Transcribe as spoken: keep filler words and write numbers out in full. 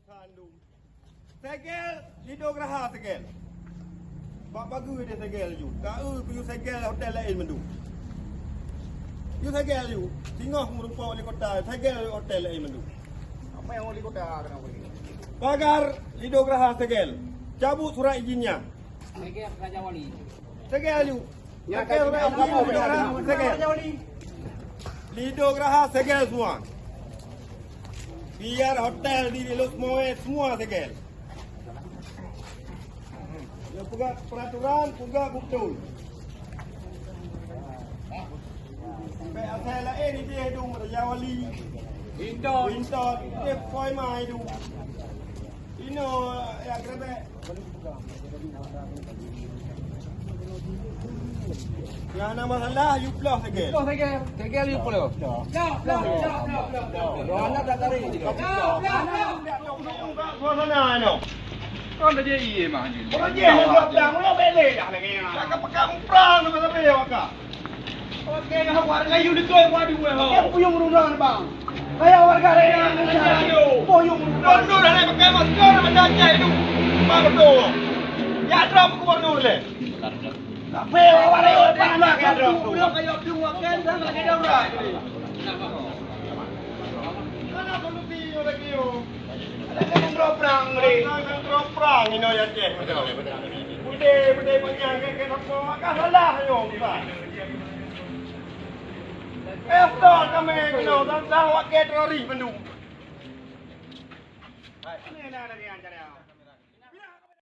Segel, Lido Geraha segel. Bak bageue deh segel ju. Ka eu kuyue segel hotel laén mandum. Yue segel ju. Singoh meurumpok wali kota, segel hotel laén mandum. Apa yang wali kota kena wali? Pagar Lido Geraha segel. Cabut surat izinnya. Segel Raja Wali. Segel ju. Segel, segel. Lido Geraha segel semua. Biar hotel di Lhokseumawe semua segel. Yang peugah peraturan, peugah beutôi. Sampai asai laén idéh dum Raja Wali. Inton. Inton, idéh Koima idéh. Ino ya gerebek. Nyang na masalah, yue ploh segel. Ploh segel. Segel yue ploh. Ploh, ploh, ploh, ploh, ploh, ploh. Dua anak dah tarik. Ploh, ploh, ploh. Suasana ino. Kon dah jadi mah ni. Orang je yang buat perang, orang belek dah lagi. Cakap pegang perang sama-sama ya, Waka. Oke, nah, warga yue dikeue waduh, eh, ho. Yang puyueng rundang, Bang. Kayak warga raya Indonesia. Puyueng rundang. Gubernur hana pakai masker, macam Aceh tu. Bang, betul. Ya, drop gubernur leh. Tapi orang raya, Bang, nak drop tu. Belum kayak belum makan, dah nak kena drop. Mana solusi lagi, yo? Ada kan drop perang, boleh. Ada kan drop perang, ino ya, Aceh. Betul, betul. Putih, putih panjang, kan, kan, apa? Maka salah, yo, Bang. Eh, stop, kami kena tentang wakil teroris bandum. Hai, ini ada lagi yang cari.